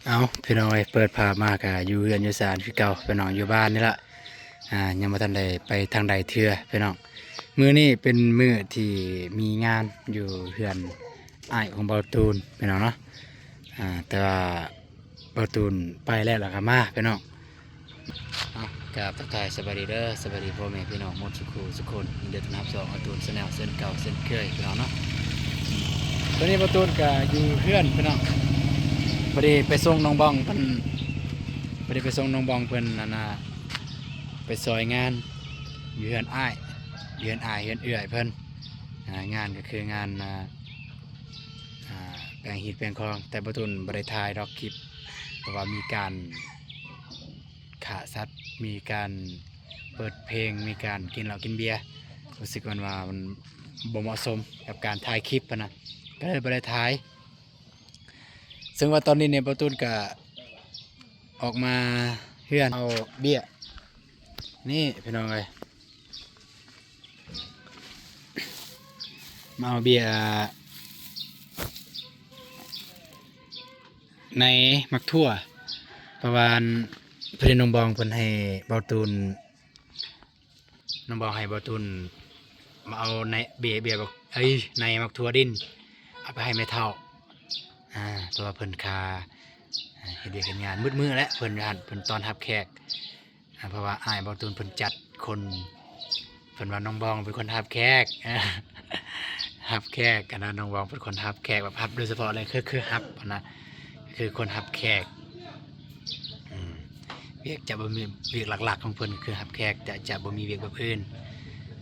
ເອົາ ພີ່ນ້ອງເອີຍ ເປີດພາບມາກະຢູ່ເຮືອນຢູ່ຊານຄືເກົ່າ ພີ່ນ້ອງ ຢູ່ບ້ານນີ້ລະ ອ່າ ຍັງບໍ່ທັນໄດ້ໄປທາງໃດເທື່ອ ພີ່ນ້ອງ. ມື້ນີ້ເປັນມື້ທີ່ມີງານຢູ່ເຮືອນອ້າຍຂອງເບົາຕູນ ພີ່ນ້ອງເນາະ ອ່າ ແຕ່ວ່າ ເບົາຕູນໄປແລ້ວ ແລ້ວກໍມາ ພີ່ນ້ອງ. ເອົາ ກາບທັກທາຍສະບາຍດີເດີ ສະບາຍດີພໍ່ແມ່ພີ່ນ້ອງໝົດສູ່ຄູ່ສູ່ຄົນ ຍິນດີຕ້ອນຮັບສູ່ຊ່ອງເບົາຕູນແຊນແນວ ເຊັ່ນເກົ່າເຊັ່ນເຄີຍ ພີ່ນ້ອງເນາະ. ຕອນນີ້ເບົາຕູນກໍຢູ່ເຮືອນ ພີ່ນ້ອງ ພໍດີໄປສົ່ງນ້ອງບອງເພິ່ນ ພໍດີໄປສົ່ງນ້ອງບອງເພິ່ນ ອັນນ່າ ໄປຊ່ອຍງານຢູ່ເຮືອນອ້າຍ ຢູ່ເຮືອນອ້າຍ ເຮືອນເອື້ອຍເພິ່ນ ອ່າ ງານກໍຄືງານ ອ່າ ອ່າ ແປງຮີດແປງຄອງ ແຕ່ເບົາຕູນບໍ່ໄດ້ຖ່າຍດອກຄລິບ ເພາະວ່າມີການຂ້າສັດ ມີການເປີດເພງ ມີການກິນເຫຼົ້າກິນເບຍ ຮູ້ສຶກມັນວ່າມັນບໍ່ເໝາະສົມກັບການຖ່າຍຄລິບຫັ້ນນະ ກໍເລີຍບໍ່ໄດ້ຖ່າຍ. ເຊິ່ງວ່າຕອນນີ້ນີ້ເບົາຕູນກະອອກມາເຮືອນເອົາເບຍ ນີ້ພີ່ນ້ອງເອີຍ ມາເອົາເບຍໃນໝາກຖົ່ວ ເພາະວ່າ ອັນ ເພິ່ນ ນ້ອງບອງເພິ່ນໃຫ້ເບົາຕູນ ນ້ອງບອງໃຫ້ເບົາຕູນມາເອົາໃນເບຍ ເບຍບັກ ເອີຍ ໃນໝາກຖົ່ວດິນ ເອົາໄປໃຫ້ແມ່ເຖົ້າ ອ່າ ເພາະວ່າເພິ່ນຄາ ອ່າ ເຮັດວຽກເຮັດງານ ມືດມື້ແຫຼະ ເພິ່ນຢູ່ຫັ້ນ ເພິ່ນຕ້ອນຮັບແຂກ ອ່າ ເພາະວ່າອ້າຍເບົາຕູນເພິ່ນຈັດຄົນ ເພິ່ນວ່ານ້ອງບອງເປັນຄົນຮັບແຂກ ຮັບແຂກ ອັນນັ້ນ ນ້ອງບອງເປັນຄົນຮັບແຂກ ແບບຮັບໂດຍສະເພາະເລີຍ ຄື ຄືຮັບຫັ້ນນະ ຄືຄົນຮັບແຂກ ອືມ ວຽກຈະບໍ່ມີ ວຽກຫຼັກໆຂອງເພິ່ນຄືຮັບແຂກ ຈະ ຈະບໍ່ມີວຽກແບບອື່ນ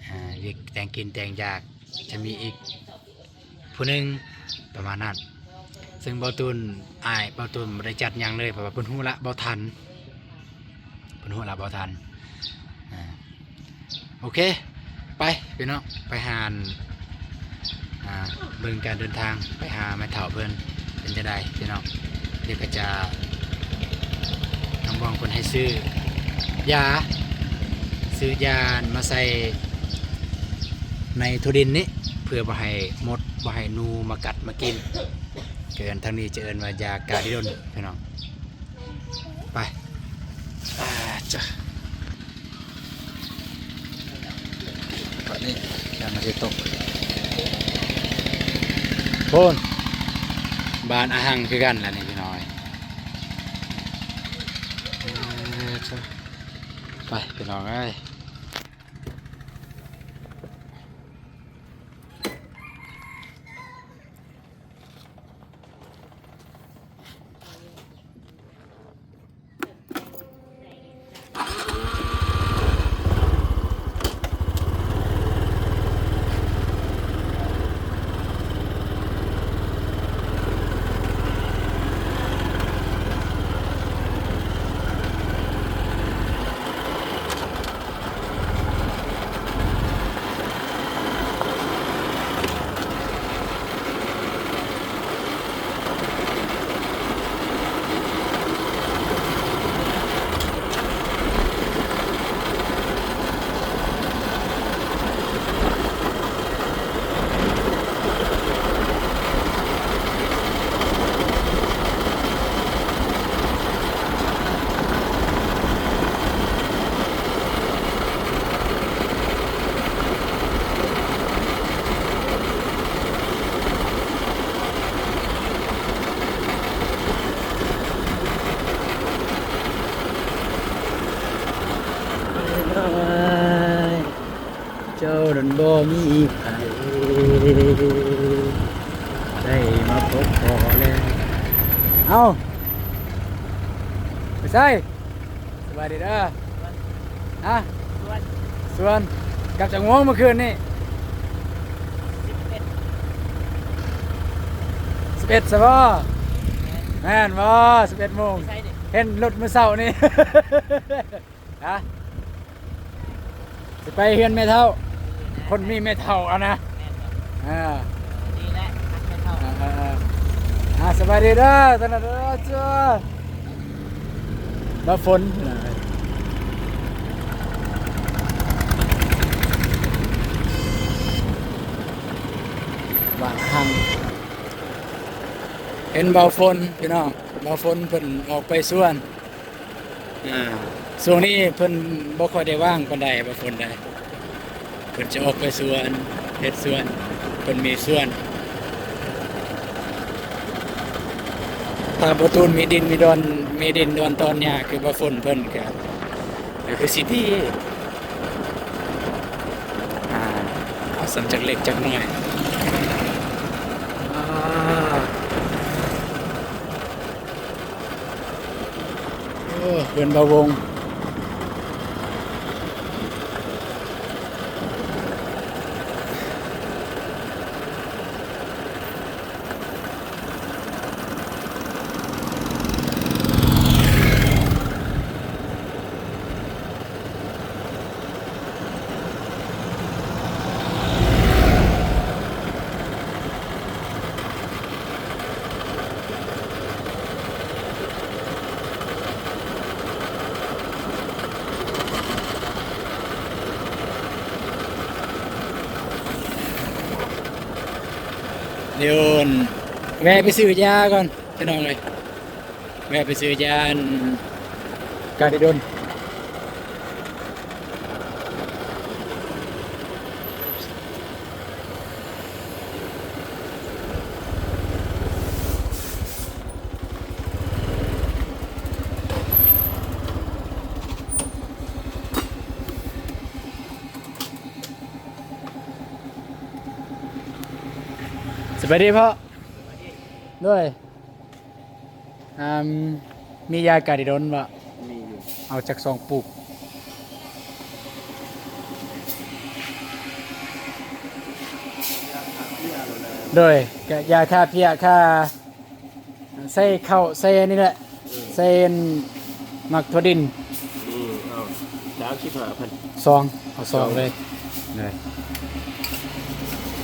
ອ່າ ວຽກແຕ່ງກິນແຕ່ງຢາກ ຈະມີອີກຜູ້ໜຶ່ງ ປະມານນັ້ນ. ເຊິ່ງເບົາຕູນ ອ້າຍເບົາຕູນບໍ່ໄດ້ຈັດຫຍັງເລີຍ ເພາະວ່າເພິ່ນຮູ້ລະບໍ່ທັນ ເພິ່ນຮູ້ລະບໍ່ທັນ ອ່າ ໂອເຄ ໄປພີ່ນ້ອງ ໄປຫາ ອ່າ ເບິ່ງການເດີນທາງໄປຫາແມ່ເຖົ້າເພິ່ນເປັນຈັ່ງໃດພີ່ນ້ອງ. ດຽວກໍຈະ ນ້ອງບອງເພິ່ນໃຫ້ຊື້ຢາ ຊື້ຢາມາໃສ່ໃນຖົ່ວດິນນີ້ ເພື່ອບໍ່ໃຫ້ມົດ ບໍ່ໃຫ້ໜູມາກັດມາກິນ ເອີ້ນ ທາງນີ້ຈະເອີ້ນວ່າຢາກາດິດົນພີ່ນ້ອງ. ໄປ ອ່າ ຈ້ະ ຕອນນີ້ ຢ່າມາຊິຕົກ ໂພນ ບ້ານອາຫັງຄືກັນລະນີ້ພີ່ນ້ອງເອີຍ. ເອີ ຈ້ະ ໄປພີ່ນ້ອງເອີຍ. ເຈົ້ານັ້ນບໍ່ມີໃຜ ໄດ້ມາພົບພໍ້ແລ້ວ. ເອົ້າ ໄປໃສ? ສະບາຍດີເດີ. ຮະ? ສວນ ສວນ. ກັບຈັກໂມງມື້ຄືນນີ້? ສິບເອັດ ສິບເອັດຊະບໍ? ແມ່ນ ແມ່ນບໍ? ສິບເອັດໂມງ. ເຫັນລົດມື້ເຊົ້ານີ້. ຮະ? ຊິໄປເຮືອນແມ່ເຖົ້າ ເອີ ຄົນມີແມ່ເຖົ້າຫັ້ນນະ. ແມ່ນບໍ່? ເອີ ດີແຫຼະ ຮັກແມ່ເຖົ້າ. ເອີ ເອີ ເອີ ອ່າ ສະບາຍດີເດີ ຕອນນັ້ນເດີ. ຟ້າຝົນ ບ້ານຮັງ. ເຫັນບ່າວຝົນພີ່ນ້ອງ, ບ່າວຝົນເພິ່ນອອກໄປສວນ. ອ່າ ຊ່ວງນີ້ເພິ່ນບໍ່ຄ່ອຍໄດ້ວ່າງປານໃດ ບ່າວຝົນໄດ໋. ເພິ່ນຈະອອກໄປສວນ ເຮັດສວນ, ເພິ່ນມີສວນ. ຖ້າບໍ່ຕູນມີດິນມີດອນ ມີດິນດອນຕອນຫຍ້າຄືບ່າວຝົນເພິ່ນກະ ກໍຄືຊິດີ. ອ່າ ເອົາສ່ຳຈັກເລັກຈັກນ້ອຍ. ອ່າ ໂອ້ ເຮືອນບ່າວວົງ. ດຽວແວ່ໄປຊື້ຢາກ່ອນພີ່ນ້ອງເອີຍ. ແວ່ໄປຊື້ຢາ ອັນ ກາດິດົນ. ສະບາຍດີພໍ່. ໂດຍ. ອ່າ ມີຢາກາດິດົນບໍ່? ມີຢູ່. ເອົາຈັກສອງປຸກ. ໂດຍ ກະຢາຂ້າເພຍ ຂ້າ ໃສ່ເຂົ້າ ໃສ່ອັນນີ້ແຫຼະ. ເອີ ໃສ່ໝາກຖົ່ວດິນ. ອືມ ເອົາສາມສິບຫ້າພັນ. ສອງ ເອົາສອງເລີຍ.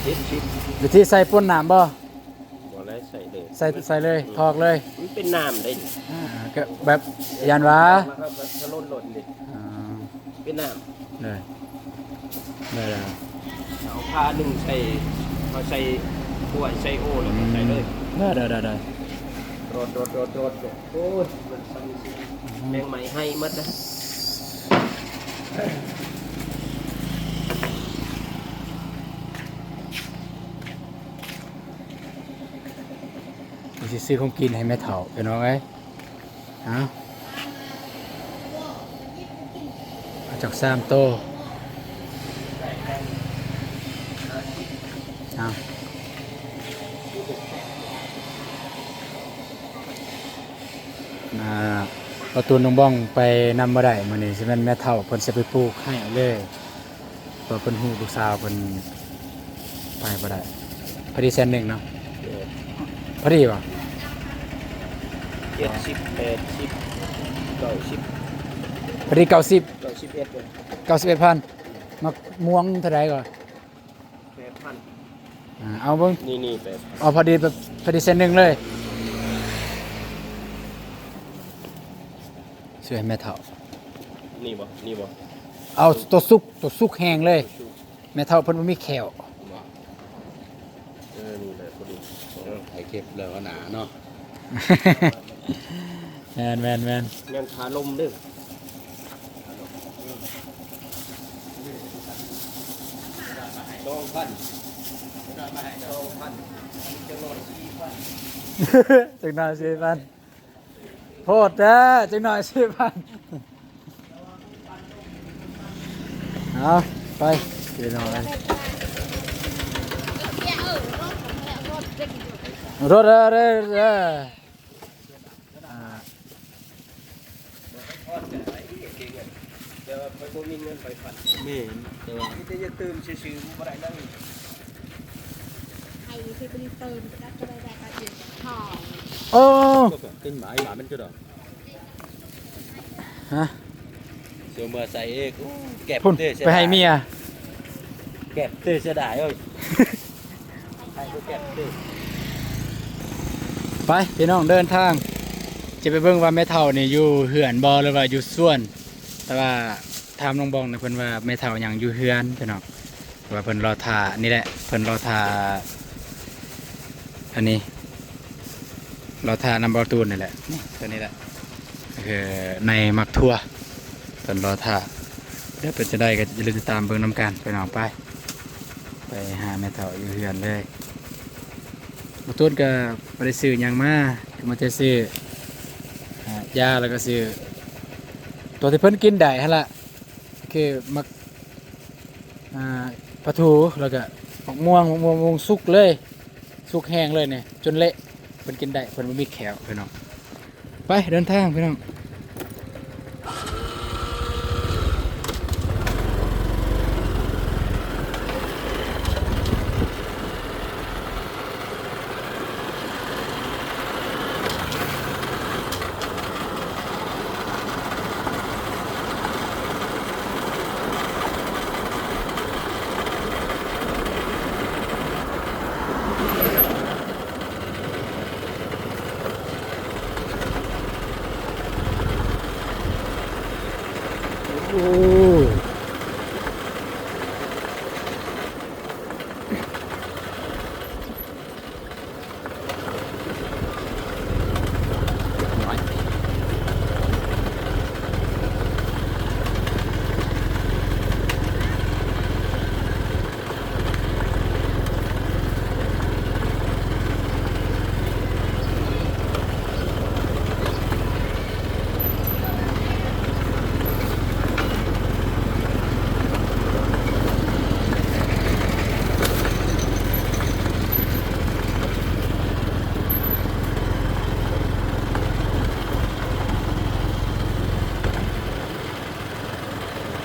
ເຈັດສິບ. ວິທີໃສ່ປົນນ້ຳບໍ່? ບໍ່ໄດ້ໃສ່ເລີຍ ໃສ່ ໃສ່ເລີຍ ອືມ ຖອກເລີຍ. ມັນເປັນນ້ຳໄດ໋ນີ້. ອ່າ ກໍແບບຢ້ານວ່າ ຖ້າລົດລົດນີ້ ອ່າ ເປັນນ້ຳ. ໄດ້ ໄດ້ ໄດ້. ເອົາພາໜຶ່ງໃສ່ ເອົາໃສ່ຖ້ວຍໃສ່ໂອ່ແລ້ວກໍໃສ່ເລີຍ. ອືມ ໄດ້ ໄດ້ ໄດ້ ໄດ້. ໂດດ ໂດດ ໂດດ ໂດດ. ໂອ້ຍ ມັນສັ່ນ ອືມ ແມງໄມ້ໄຮ່ໝົດນະ. ຊິຊື້ຂອງກິນໃຫ້ແມ່ເຖົ້າ ພີ່ນ້ອງເອີຍ. ເອົາ ເອົາຈັກສາມໂຕ. ເອົາ ອ່າ ປະຕູນນ້ອງບອງໄປນຳບໍ່ໄດ້ມື້ນີ້, ຊິແມ່ນແມ່ເຖົ້າເພິ່ນຊິໄປປູກໃຫ້ເລີຍ. ເພາະເພິ່ນຮູ້ລູກສາວເພິ່ນໄປບໍ່ໄດ້. ພໍດີແສນໜຶ່ງເນາະ. ເອີ ພໍດີບໍ່? ເຈັດສິບ ແປດສິບ ເກົ້າສິບ. ພໍດີເກົ້າສິບ ເກົ້າສິບເອັດ ເອີ ເກົ້າສິບເອັດພັນ. ໝາກມ່ວງເທົ່າໃດກໍ? ແປດພັນ. ອ່າ ເອົາເບິ່ງ ນີ້ໆ ແປດພັນ. ເອົາພໍດີແບບ ພໍດີແສນໜຶ່ງເລີຍ. ຊ່ວຍແມ່ເຖົ້າ. ນີ້ບໍ່? ນີ້ບໍ່? ເອົາຕົວສຸກ ຕົວສຸກແຮງເລີຍ. ແມ່ເຖົ້າເພິ່ນບໍ່ມີແຂ້ວ. ບໍ່? ເອີ ນີ້ແຫຼະພໍດີ. ເອີ ໃຫ້ເກັບແລ້ວໜາເນາະ. ແມ່ນໆໆ. ແມ່ນຂາລົມເດີ້. ສອງພັນ ສອງພັນ ຈັກໜ້ອຍສີ່ພັນ. ຈັກໜ້ອຍສີ່ພັນ. ໂພດແທ້ ຈັກໜ້ອຍສີ່ພັນ. ເອົາ ໄປພີ່ນ້ອງເອີຍ. ລົດເດີ້ ເດີ້ ເດີ້. ອ່າ ແຕ່ວ່າຂ້ອຍບໍ່ມີເງິນໄປພັນ. ແມ່ນ ແຕ່ວ່າມີແຕ່ຢາກຕື່ມຊື່ໆ ບໍ່ໄດ້ນະ. ໃຫ້ທີ່ບໍ່ໄດ້ຕື່ມ ຈັກກໍໄດ້ ໄດ້ກະຈິນທອງ. ໂອ້ ກໍເປັນໝາຍ ໝາຍມັນຄືດອກ. ຮະ? ເສືອເມືອໃສ່ເອກ. ໂອ້ ແກັບ ພຸ້ນ ເດ້ ເສຍດາຍ ໄປໃຫ້ເມຍ. ແກັບເດ້ ເສຍດາຍເອີຍ. ໄປພີ່ນ້ອງເດີນທາງ ຈະໄປເບິ່ງວ່າແມ່ເຖົ້ານີ້ຢູ່ເຮືອນບໍ່ ຫຼືວ່າຢູ່ສວນ. ແຕ່ວ່າຖາມນ້ອງບອງນະ ເພິ່ນວ່າແມ່ເຖົ້າຍັງຢູ່ເຮືອນພີ່ນ້ອງ. ແຕ່ວ່າເພິ່ນລໍຖ້ານີ້ແຫຼະ ເພິ່ນລໍຖ້າອັນນີ້ ລໍຖ້ານຳບ່າວຕູນນີ້ແຫຼະ ນີ້ ຕົວນີ້ແຫຼະ ຄືໃນໝາກຖົ່ວ ເພິ່ນລໍຖ້າ ດຽວເປັນຈັ່ງໃດກໍຢ່າລືມຕິດຕາມເບິ່ງນຳກັນພີ່ນ້ອງ. ໄປ ໄປຫາແມ່ເຖົ້າຢູ່ເຮືອນເລີຍ. ບ່າວຕູນກໍບໍ່ໄດ້ຊື້ຫຍັງມາ ກໍມາແຕ່ຊື້ ອາ ຢາ ແລ້ວກໍຊື້ຕົວທີ່ເພິ່ນກິນໄດ້ຫັ້ນລະ ຄືໝາກ ອ່າ ປາທູ ແລ້ວກະໝາກມ່ວງ ໝາກມ່ວງສຸກເລີຍ ສຸກແຫ້ງເລີຍນີ້ ຈົນເລະ ເພິ່ນກິນໄດ້ ເພິ່ນບໍ່ມີແຂ້ວພີ່ນ້ອງ. ໄປ ເດີນທາງພີ່ນ້ອງ. ໂອ້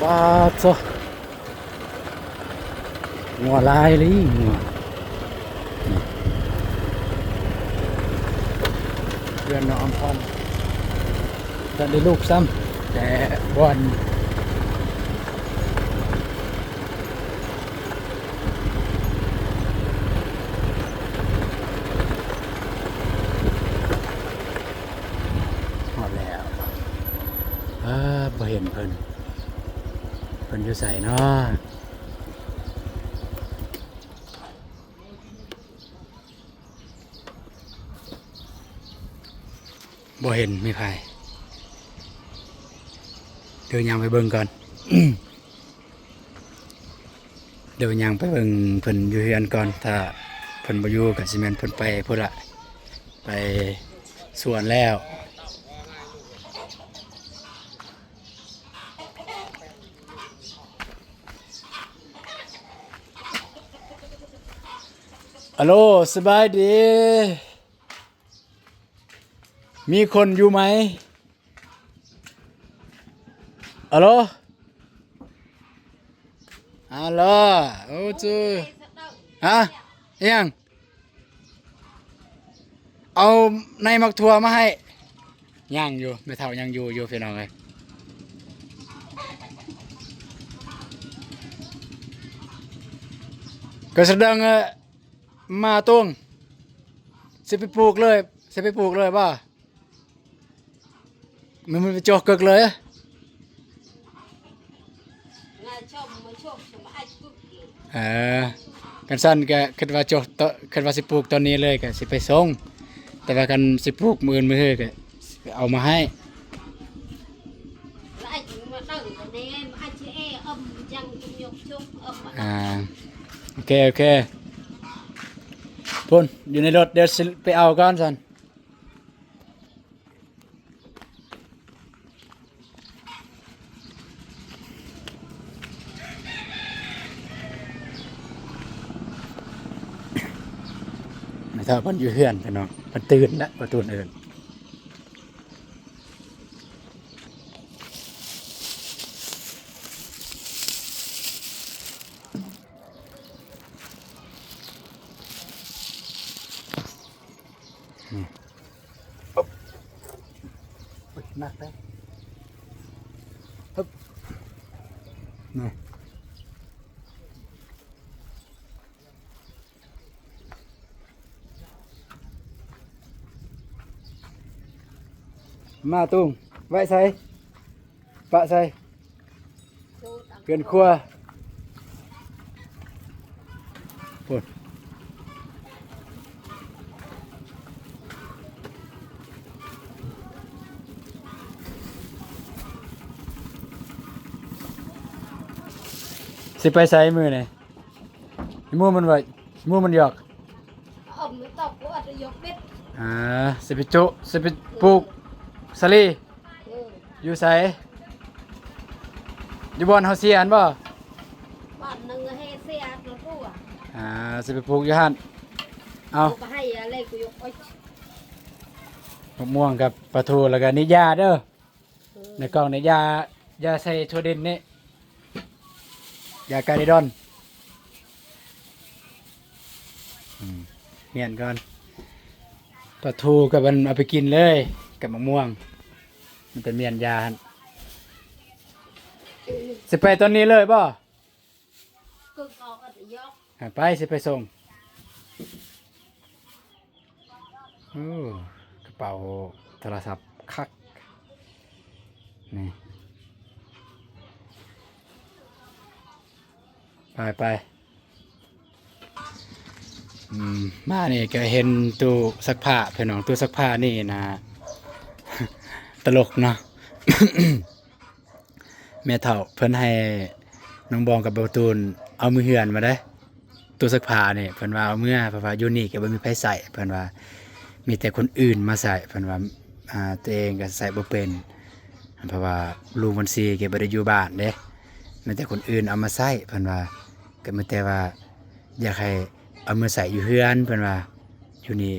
ປາດໂທ້ ງົວຫຼາຍອີ່ຫຼີ ງົວ. ເຮືອນນ້ອງອຳພອນ ທັນໄດ້ລູກຊ້ຳ ແຕ່ບ່ອນ ຮອດແລ້ວ. ເອີ ບໍ່ເຫັນເພິ່ນ ເພິ່ນຢູ່ໃສເນາະ? ບໍ່ເຫັນມີໃຜ ດຽວຍ່າງໄປເບິ່ງກ່ອນ ດຽວຍ່າງໄປເບິ່ງເພິ່ນຢູ່ເຮືອນກ່ອນ ຖ້າເພິ່ນບໍ່ຢູ່ກໍຊິແມ່ນເພິ່ນໄປພຸ້ນລະ ໄປສວນແລ້ວ. ອາໂລ ສະບາຍດີ ມີຄົນຢູ່ໄໝ? ອາໂລ ອາໂລ ໂອ້ ຫາ ອີ່ຫຍັງ? ເອົາໃນໝາກຖົ່ວມາໃຫ້. ຍັງຢູ່ ແມ່ເຖົ້າຍັງຢູ່ຢູ່ ພີ່ນ້ອງເອີຍ. ກະສະເດັງ ມາຕຸງ ຊິໄປປູກເລີຍ ຊິໄປປູກເລີຍບໍ່? ມັນ ມັນໄປຈອກເກີກເລີຍ. ເອີ ຄັນຊັ້ນກະຄິດວ່າຈອກ ເອີ ຄິດວ່າຊິປູກຕອນນີ້ເລີຍກະຊິໄປສົ່ງ ແຕ່ວ່າຄັນຊິປູກມື້ອື່ນມື້ຮືກະຊິເອົາມາໃຫ້. ອ່າ ໂອເຄ ໂອເຄ ພຸ້ນ ຢູ່ໃນລົດ ດຽວຊິໄປເອົາກ່ອນຊັ້ນ. ແມ່ເຖົ້າເພິ່ນຢູ່ເຮືອນ ພີ່ນ້ອງ ເພິ່ນຕື່ນແລ້ວ ປະຕູນເອີ້ນ. ນີ້ ໂອ້ຍ ໜັກເດ້ ຮຶບ ນີ້ ມາຕຸງ ໄວ້ໃສ? ປະໃສ? ເຮືອນຄົວ ພຸ້ນ. ຊິໄປໃສມື້ນີ້? ໝູ່ມັນວ່າ ໝູ່ມັນຢອກ ອອກມື້ຕອບກໍອາດຈະຢອກເບັດ ອ່າ ຊິໄປຈຸ ຊິໄປປູກສາລີ ເອີ ຢູ່ໃສ? ຢູ່ບ່ອນເຮົາເສຍຫັ້ນບໍ່? ບ້ານໜຶ່ງເຮເສຍຕົວ ອ່າ ຊິໄປປູກຢູ່ຫັ້ນ ເອົາ ກໍໃຫ້ອະເລັກຢູ່ ໝາກມ່ວງກັບປາທູ ແລ້ວກໍນີ້ຢາເດີ. ໃນກ່ອງນີ້ຢາ ຢາໃສ່ຖົ່ວເດັ່ນນີ້ ຢາກາລິດອນ ອືມ ມ້ຽນກ່ອນ ປາທູກັບອັນ ເອົາໄປກິນເລີຍກັບໝາກມ່ວງ ມັນເປັນມ້ຽນຢາຫັ້ນ ຊິໄປຕອນນີ້ເລີຍບໍ່? ກຶກອອກກໍຈະຢອກ ອ່າ ໄປ ຊິໄປສົ່ງ ໂອ້ ກະເປົາໂທລະສັບຄັກ ນີ້ ໄປ ໄປ ອືມ ມານີ້ກະເຫັນຕູ້ຊັກຜ້າ ພີ່ນ້ອງ ຕູ້ຊັກຜ້ານີ້ນະ ຕະຫຼົກເນາະ. ແມ່ເຖົ້າເພິ່ນໃຫ້ນ້ອງບອງກັບບ່າວຕູນເອົາມືເຮືອນມາເດ້ ຕູ້ຊັກຜ້ານີ້ ເພິ່ນວ່າເອົາເມືອ ເພາະວ່າຢູ່ນີ້ກໍບໍ່ມີໃຜໃຊ້ ເພິ່ນວ່າມີແຕ່ຄົນອື່ນມາໃຊ້ ເພິ່ນວ່າ ອ່າ ຕົວເອງກໍໃຊ້ບໍ່ເປັນ ເພາະວ່າລຸງວັນຊີກໍບໍ່ໄດ້ຢູ່ບ້ານເດ້ ມີແຕ່ຄົນອື່ນເອົາມາໃຊ້ ເພິ່ນວ່າ ກໍມີແຕ່ວ່າ ຢາກໃຫ້ເອົາມາໃຊ້ຢູ່ເຮືອນ ເພິ່ນວ່າ ຢູ່ນີ້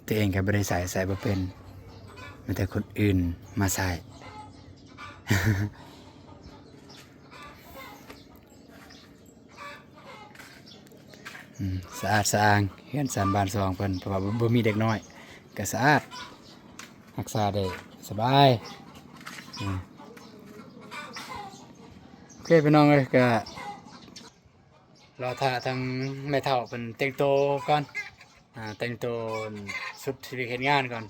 ຕົວເອງກໍບໍ່ໄດ້ໃຊ້ ໃຊ້ບໍ່ເປັນ ມີແຕ່ຄົນອື່ນມາໃຊ້ ອືມ ສະອາດສະອ້າງ ເຮືອນຊານບ້ານຊ່ອງເພິ່ນ ເພາະວ່າບໍ່ ບໍ່ມີເດັກນ້ອຍ ກໍສະອາດ ຮັກສາໄດ້ສະບາຍ ອືມ ໂອເຄ ພີ່ນ້ອງເອີຍ ກໍ ລໍຖ້າທາງແມ່ເຖົ້າເພິ່ນແຕ່ງໂຕກ່ອນ ອ່າ ແຕ່ງໂຕຊຸດເຮັດວຽກເຮັດງານກ່ອນ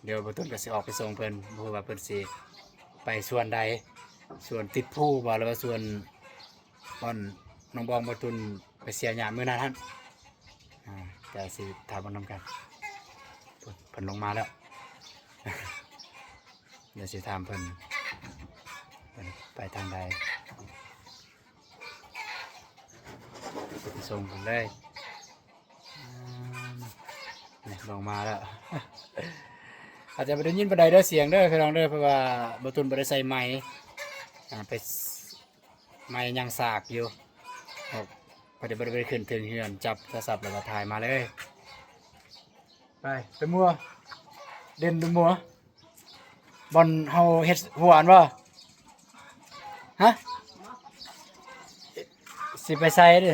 ດຽວບ່າວຕຸນກໍຊິອອກໄປສົ່ງເພິ່ນ ບໍ່ຮູ້ວ່າເພິ່ນຊິໄປສວນໃດ ສວນຕິດພູບໍ່ ຫຼືວ່າສວນບ່ອນນ້ອງບອງບ່າວຕຸນໄປເສຍຫຍ້າມື້ນັ້ນຫັ້ນ ອ່າ ກໍຊິຖາມເບິ່ງນຳກັນ ເພິ່ນ ເພິ່ນລົງມາແລ້ວ ດຽວຊິຖາມເພິ່ນ ເພິ່ນໄປທາງໃດ. ໄປສົ່ງເພິ່ນເລີຍ ອືມ ນີ້ລົງມາແລ້ວ ອາດຈະບໍ່ໄດ້ຍິນປານໃດເດີ ສຽງເດີ ພີ່ນ້ອງເດີ ເພາະວ່າບ່າວຕຸນບໍ່ໄດ້ໃສ່ໄມ ອ່າ ໄປ ໄມຍັງສາກຢູ່ ເພາະວ່າບໍ່ໄດ້ ບໍ່ໄດ້ຂຶ້ນເທິງເຮືອນ ຈັບໂທລະສັບແລ້ວກໍຖ່າຍມາເລີຍ ໄປ ໄປມົວ ເດັ່ນໄປມົວ. ບ່ອນເຮົາເຮັດຫົວຫັ້ນບໍ່? ຮະ? ຊິໄປໃສເດ້?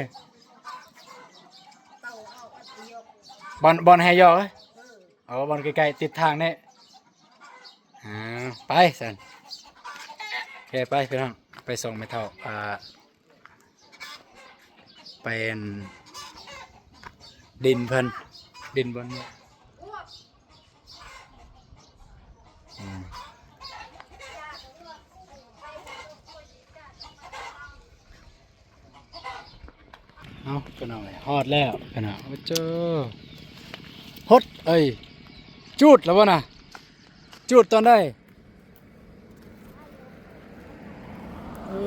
ບ່ອນ ບ່ອນໃຫ້ຢອກ ເອີ ບ່ອນໃກ້ໆຕິດທາງນີ້ ອ່າ ໄປຊັ້ນ ໂອເຄ ໄປພີ່ນ້ອງ ໄປສົ່ງແມ່ເຖົ້າ ອ່າ ໄປອັນ ດິນເພິ່ນ ດິນບ່ອນນີ້ ອືມ ເອົາ ພີ່ນ້ອງເອີຍ ຮອດແລ້ວພີ່ນ້ອງ ໂອ້ໂຈ ຫົດ ເອີຍ ຈູດແລ້ວບໍ່ນະ? ຈູດຕອນໃດ? ເອີ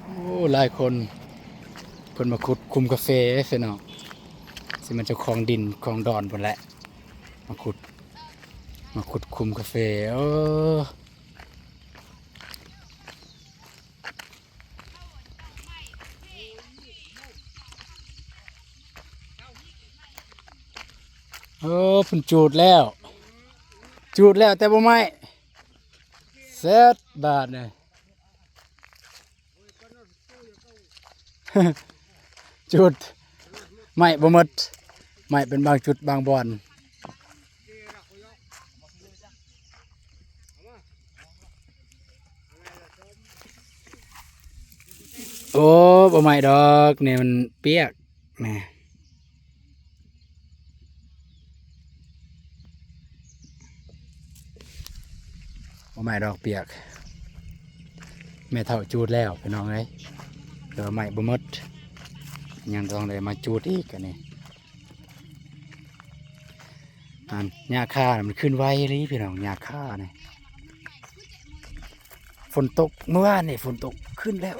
ໂອ້ ຫຼາຍຄົນ ເພິ່ນມາຂຸດຂຸມກາເຟເດ້ພີ່ນ້ອງ ຊິແມ່ນເຈົ້າຂອງດິນຂອງດອນພຸ້ນແຫຼະ ມາຂຸດ ມາຂຸດຂຸມກາເຟ ເອີ. ເອີ ເພິ່ນຈູດແລ້ວ ຈູດແລ້ວແຕ່ບໍ່ໄໝ້ ເສັດບາດນີ້ ຈູດ ໄໝ້ບໍ່ໝົດ ໄໝ້ເປັນບາງຈຸດບາງບ່ອນ. ໂອ້ ບໍ່ໄໝ້ດອກ ນີ້ມັນປຽກ ນີ້ ບໍ່ໄໝ້ດອກປຽກ ແມ່ເຖົ້າຈູດແລ້ວພີ່ນ້ອງເອີຍ ແຕ່ວ່າໄໝ້ບໍ່ໝົດ ຍັງຕ້ອງໄດ້ມາຈູດອີກ ອັນນີ້ ອັນຫຍ້າຄາມັນຂຶ້ນໄວອີ່ຫຼີພີ່ນ້ອງ ຫຍ້າຄານີ້. ຝົນຕົກເມື່ອວານນີ້ ຝົນຕົກຂຶ້ນແລ້ວ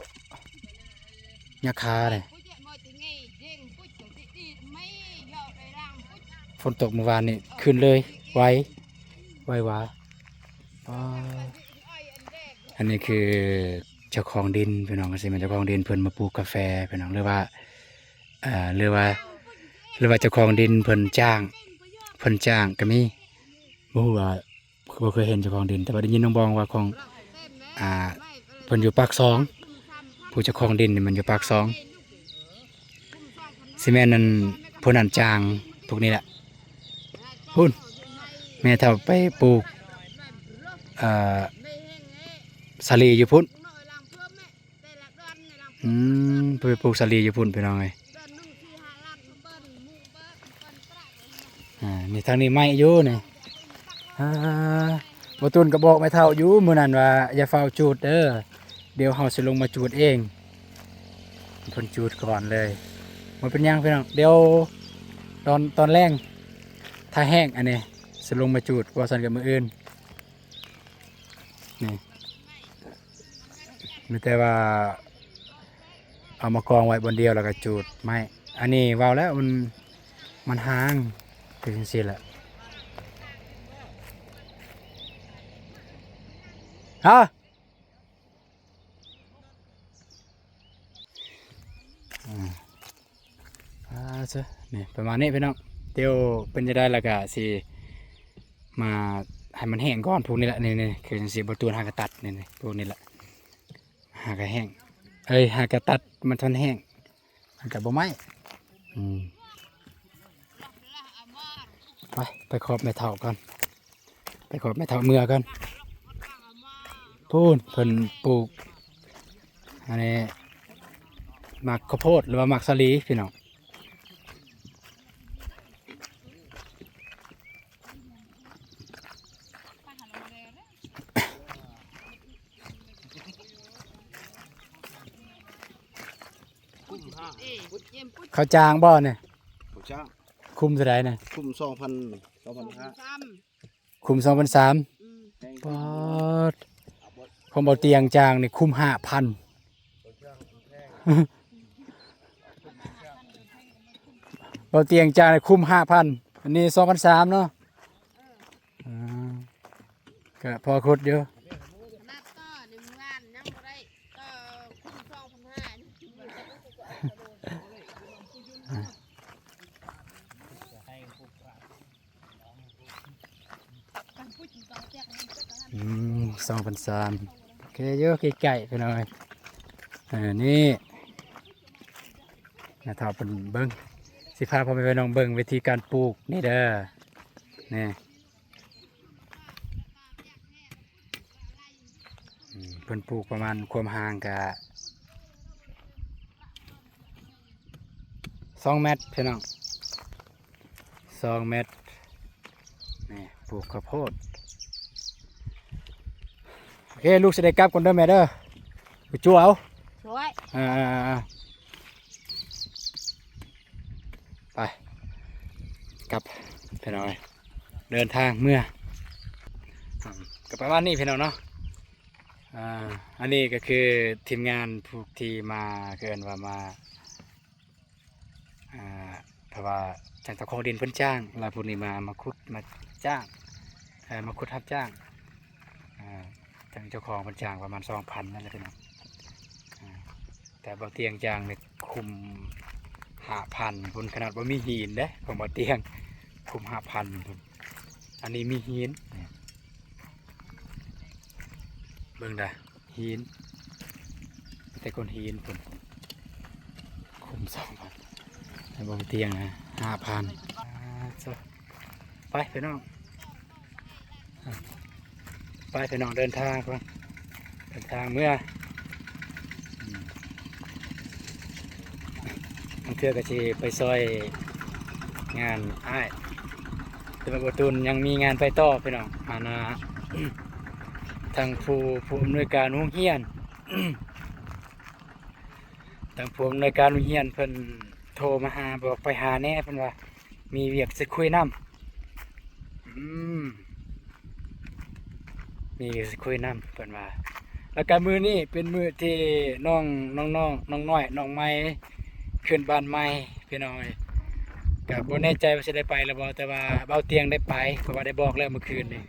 ຍາຄານີ້ ຝົນຕົກເມື່ອວານນີ້ຂຶ້ນເລີຍ ໄວ ໄວວາ. ອໍ ອັນນີ້ຄືເຈົ້າຂອງດິນພີ່ນ້ອງ ຊິແມ່ນເຈົ້າຂອງດິນເພິ່ນມາປູກກາແຟພີ່ນ້ອງ ຫຼືວ່າ ເອີ ຫຼືວ່າ ຫຼືວ່າເຈົ້າຂອງດິນເພິ່ນຈ້າງ ເພິ່ນຈ້າງກໍມີ ບໍ່ຮູ້ວ່າ ບໍ່ເຄີຍເຫັນເຈົ້າຂອງດິນ ແຕ່ວ່າໄດ້ຍິນນ້ອງບອງວ່າຂອງ ອ່າ ເພິ່ນຢູ່ປາກຊ່ອງ ຜູ້ເຈົ້າຂອງດິນນີ້ມັນຢູ່ປາກຊ່ອງ ຊິແມ່ນອັນຜູ້ນັ້ນຈ້າງພວກນີ້ແຫຼະ ພຸ້ນ ແມ່ເຖົ້າໄປປູກ ເອີ ສາລີຢູ່ພຸ້ນ. ອືມ ໄປປູກສາລີຢູ່ພຸ້ນພີ່ນ້ອງເອີຍ. ອ່າ ນີ້ທາງນີ້ໄມ້ຢູ່ນີ້ ອ່າ ບໍ່ຕູນກໍບອກແມ່ເຖົ້າຢູ່ມື້ນັ້ນວ່າ ຢ່າຟ້າວຈູດເດີ ດຽວເຮົາຊິລົງມາຈູດເອງ ເພິ່ນຈູດກ່ອນເລີຍ. ບໍ່ເປັນຫຍັງພີ່ນ້ອງ ດຽວຕອນ ຕອນແລງ ຖ້າແຫ້ງອັນນີ້ຊິລົງມາຈູດ ບໍ່ຊັ້ນກໍມື້ອື່ນ. ນີ້ ມີແຕ່ວ່າເອົາມາກອງໄວ້ບ່ອນດຽວ ແລ້ວກໍຈູດໄມ້. ອັນນີ້ເວົ້າແລ້ວມັນ ມັນຫ່າງ ຄືຈັ່ງຊີ້ແຫຼະ ຮະ. ອ່າ ອ່າ ຊະ ນີ້ປະມານນີ້ພີ່ນ້ອງ ດຽວເປັນຈັ່ງໃດແລ້ວກະຊິມາໃຫ້ມັນແຫ້ງກ່ອນ ພວກນີ້ແຫຼະ ນີ້ໆ ຄືຈັ່ງຊີ້ ບໍ່ຕູນຫາກະຕັດ ນີ້ໆ ພວກນີ້ແຫຼະ ຫາກະແຫ້ງ ເອີຍ ຫາກະຕັດມັນທັນແຫ້ງ ມັນກະບໍ່ໄໝ້. ອືມ ໄປ ໄປຂອບແມ່ເຖົ້າກ່ອນ. ໄປຂອບແມ່ເຖົ້າເມືອກ່ອນ ພຸ້ນເພິ່ນປູກ ອັນນີ້ ໝາກເຂົ້າໂພດ ຫຼືວ່າໝາກສາລີພີ່ນ້ອງ. ເຂົາຈ້າງບໍ່ນີ້? ເຂົາຈ້າງ. ຄຸ້ມເທົ່າໃດນີ້? ຄຸ້ມສອງພັນ ສອງພັນຫ້າ. ຄຸ້ມສອງພັນສາມ. ອືມ ປາດ ຂອງເບົາຕຽງຈ້າງນີ້ຄຸ້ມຫ້າພັນ ເບົາຕຽງຈ້າງນີ້ຄຸ້ມຫ້າພັນ ອັນນີ້ສອງພັນສາມເນາະ. ອ່າ ກະພໍຂຸດຢູ່ ຂະໜາດຕໍ່ໃນເມື່ອວານຍັງບໍ່ໄດ້ ຕໍ່ຄຸ້ມສອງພັນຫ້າ. ອືມ ສອງພັນສາມ ໂອເຄຢູ່ ໃກ້ໆ ພີ່ນ້ອງເອີຍ. ເອີ ນີ້ ນາທ້າວເພິ່ນເບິ່ງ ຊິພາພໍ່ແມ່ພີ່ນ້ອງເບິ່ງວິທີການປູກນີ້ເດີ ນີ້. ອືມ ເພິ່ນປູກປະມານຄວາມຫ່າງກະສອງແມັດພີ່ນ້ອງ ສອງແມັດ. ນີ້ ປູກເຂົ້າໂພດ. ໂອເຄ ລູກຊິໄດ້ກັບກ່ອນເດີແມ່ເດີ ໄປຈົວເອົາ ຊ່ວຍ ອ່າໆໆ ໄປ ກັບ ພີ່ນ້ອງເອີຍ ເດີນທາງເມືອ ກໍປະມານນີ້ພີ່ນ້ອງເນາະ. ອ່າ ອັນນີ້ກໍຄືທີມງານຜູ້ທີ່ມາ ເອີ້ນວ່າມາ ອ່າ ເພາະວ່າທາງເຈົ້າຂອງດິນເພິ່ນຈ້າງ ແລ້ວຜູ້ນີ້ມາ ມາຂຸດ ມາຈ້າງ ເອີ ມາຂຸດຮັບຈ້າງ ອ່າ ທາງເຈົ້າຂອງເພິ່ນຈ້າງປະມານສອງພັນນັ້ນແຫຼະພີ່ນ້ອງ. ອ່າ ແຕ່ເບົາຕຽງຈ້າງນີ້ຄຸ້ມຫ້າພັນພຸ້ນ ຂະໜາດບໍ່ມີຫີນເດ້ ຂອງເບົາຕຽງຄຸ້ມຫ້າພັນພຸ້ນ. ອັນນີ້ມີຫີນ ເບິ່ງເດີ ຫີນ ແຕ່ກ້ອນຫີນພຸ້ນ ຄຸ້ມສອງພັນ ແຕ່ເບົາຕຽງນະຫ້າພັນ. ອ່າ ໂທ້ ໄປພີ່ນ້ອງ ໄປພີ່ນ້ອງ ເດີນທາງກ່ອນ ເດີນທາງເມືອ. ອືມ ບາງເທື່ອກໍຊິໄປຊ່ອຍງານອ້າຍ ແຕ່ວ່າບໍ່ຕູນຍັງມີງານໄປຕໍ່ພີ່ນ້ອງ. ອັນນ່າ ທາງຜູ້ ຜູ້ອຳນວຍການໂຮງຮຽນ ທາງຜູ້ອຳນວຍການໂຮງຮຽນເພິ່ນໂທມາຫາ ບອກໄປຫາແດ່ ເພິ່ນວ່າມີວຽກຊິຄຸຍນຳ. ອືມ ມີວຽກຊິຄຸຍນຳ ເພິ່ນວ່າ. ລ ແລ້ວກໍມື້ນີ້ເປັນມື້ທີ່ນ້ອງ ນ້ອງໆ ນ້ອງນ້ອຍ ນ້ອງໃໝ່ຂຶ້ນບ້ານໃໝ່ພີ່ນ້ອງເອີຍ. ກໍບໍ່ແນ່ໃຈວ່າຊິໄດ້ໄປຫຼືບໍ່ ແຕ່ວ່າບ່າວຕຽງໄດ້ໄປ ເພາະວ່າໄດ້ບອກແລ້ວມື້ຄືນນີ້.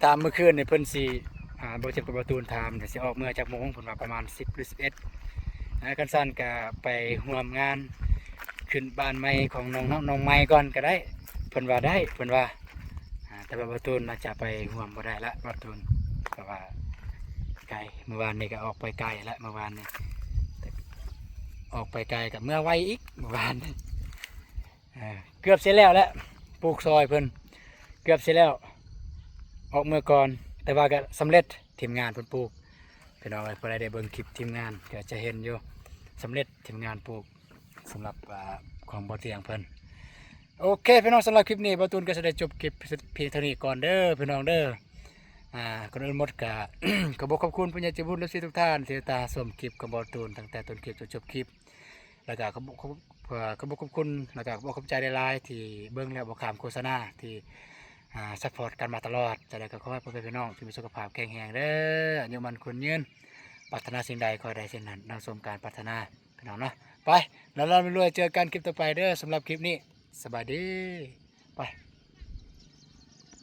ຕາມມື້ຄືນນີ້ເພິ່ນຊິ ອ່າ ບ່າວຕຽງກັບບ່າວຕູນຖາມ ຊິອອກເມືອຈັກໂມງ ເພິ່ນວ່າປະມານສິບຫຼືສິບເອັດ. ອ່າ ຄັນຊັ້ນກໍໄປຮ່ວມງານຂຶ້ນບ້ານໃໝ່ຂອງນ້ອງ ນ້ອງໃໝ່ກ່ອນກໍໄດ້ ເພິ່ນວ່າໄດ້ ເພິ່ນວ່າ. ອ່າ ແຕ່ວ່າບ່າວຕູນອາດຈະໄປຮ່ວມບໍ່ໄດ້ລະ ບ່າວຕູນ ເພາະວ່າໄກ ມື້ວານນີ້ກໍອອກໄປໄກລະ ມື້ວານນີ້ ອອກໄປໄກກໍເມືອໄວອີກ ມື້ວານນີ້. ເອີ ເກືອບຊິແລ້ວແຫຼະ ປູກຊອຍເພິ່ນ ເກືອບຊິແລ້ວ ອອກເມືອກ່ອນ ແຕ່ວ່າກໍສຳເລັດ ທີມງານເພິ່ນປູກ ພີ່ນ້ອງເອີຍ. ຜູ້ໃດໄດ້ເບິ່ງຄລິບທີມງານກໍຈະເຫັນຢູ່ ສຳເລັດ ທີມງານປູກ ສຳລັບ ອ່າ ຂອງບ່າວຕຽງເພິ່ນ. ໂອເຄ ພີ່ນ້ອງ ສຳລັບຄລິບນີ້ ບ່າວຕູນກໍຈະໄດ້ຈົບຄລິບພຽງເທົ່ານີ້ກ່ອນເດີ ພີ່ນ້ອງເດີ. ອ່າ ກ່ອນອື່ນໝົດກໍ ຂໍຂອບຄຸນຜູ້ໃຫຍ່ໃຈບຸນ ເອັຟຊີ ທຸກທ່ານ ທີ່ຕິດຕາມຊົມຄລິບຂອງບ່າວຕູນ ຕັ້ງແຕ່ຕົ້ນຄລິບຈົນຈົບຄລິບ. ແລ້ວກໍຂອບ ຂອບ ເອີ ຂອບຄຸນ ແລ້ວກໍຂອບໃຈຫຼາຍໆ ທີ່ເບິ່ງແລ້ວບໍ່ຂ້າມໂຄສະນາ ທີ່ ອ່າ ຊັບພອດກັນມາຕະຫຼອດ. ຈັ່ງໃດກໍຂໍໃຫ້ພໍ່ແມ່ພີ່ນ້ອງຈົ່ງມີສຸຂະພາບແຂງແຮງເດີ ອາຍຸໝັ້ນຂວັນຍືນ ປາດຖະໜາສິ່ງໃດຂໍໃຫ້ໄດ້ສິ່ງນັ້ນ ດັ່ງສົມການປາດຖະໜາ ພີ່ນ້ອງເນາະ. ໄປ ລຳລຳລວຍໆ ເຈີກັນຄລິບຕໍ່ໄປເດີ. ສຳລັບຄລິບນີ້ ສະບາຍດີ ໄປ.